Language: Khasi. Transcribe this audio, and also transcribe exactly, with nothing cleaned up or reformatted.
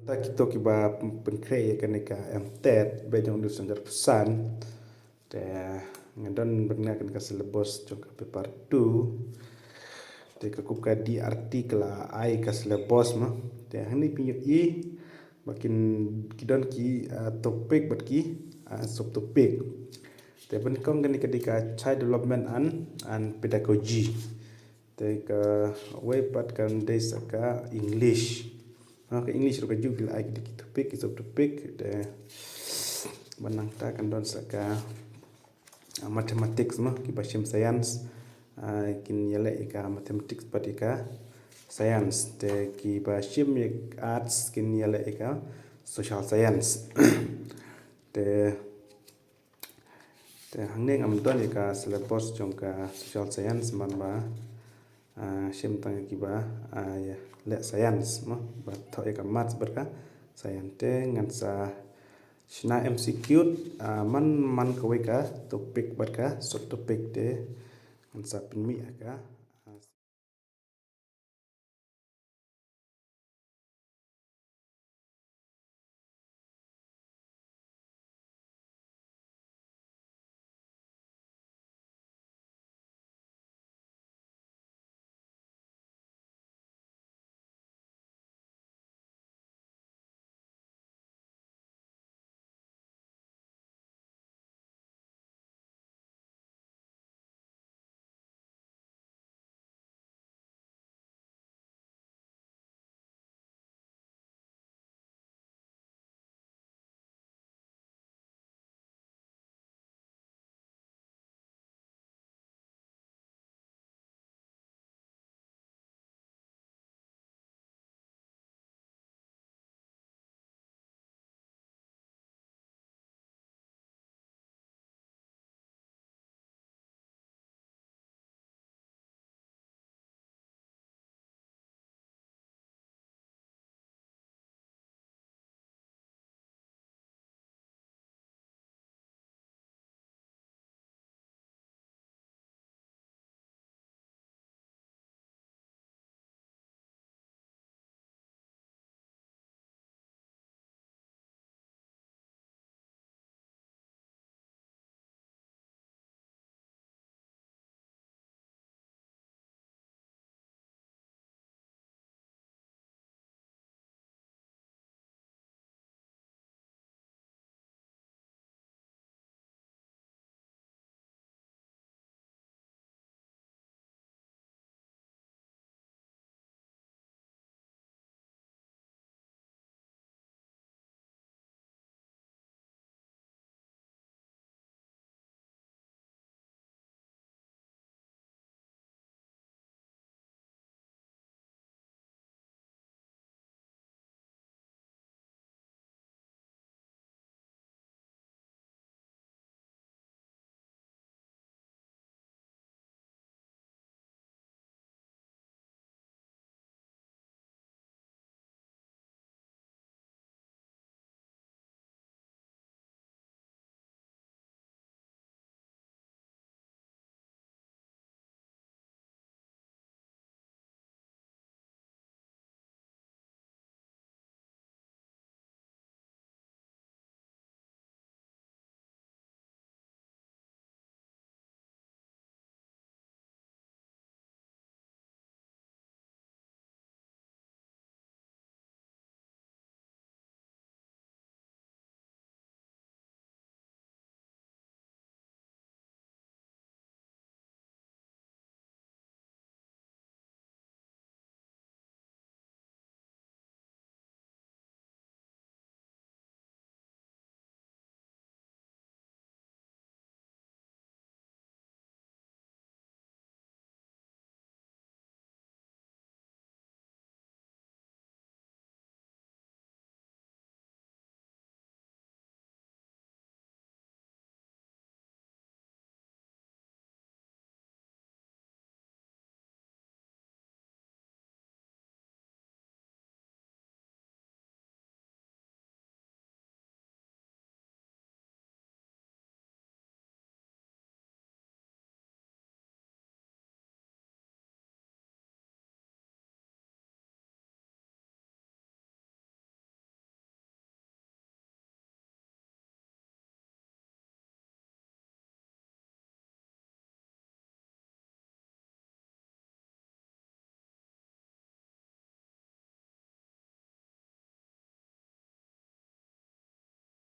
Ta kito kiba pynkhreh ïa kane ka M TET ba jong u sanjar phew san. Te nga don bad nga kane ka syllabus jong ka paper two. Te ka kup ka D R T ka la ai ka syllabus ma. Te hangne pynïoh i ba kin ki don ki ah, topic bad ki ah, sub topic. Te ban kong kane ka dei ka child development and and pedagogy. Te ka wei pat kan dei sa ka English. Ha, ka English ruh ka ju ki la ai ki topic ki sub topic. Te ban nangta kan don sa ka ah, mathematics ma kiba shim science. Ah, kin ïaleh ïa ka mathematics pat ïa ka science. Te kiba shim ïa arts kin ïaleh ïa ka social science. Te Te hangne ngam don ïa ka syllabus jong ka social science man ba ah, shim tang kiba ah, ïa leh science ma ba thoh ïa ka maths bad ka science. Te ngan sa shna M C Q ah, man man kawei ka topic bad ka sub topic te ngan sa pynmih ha ka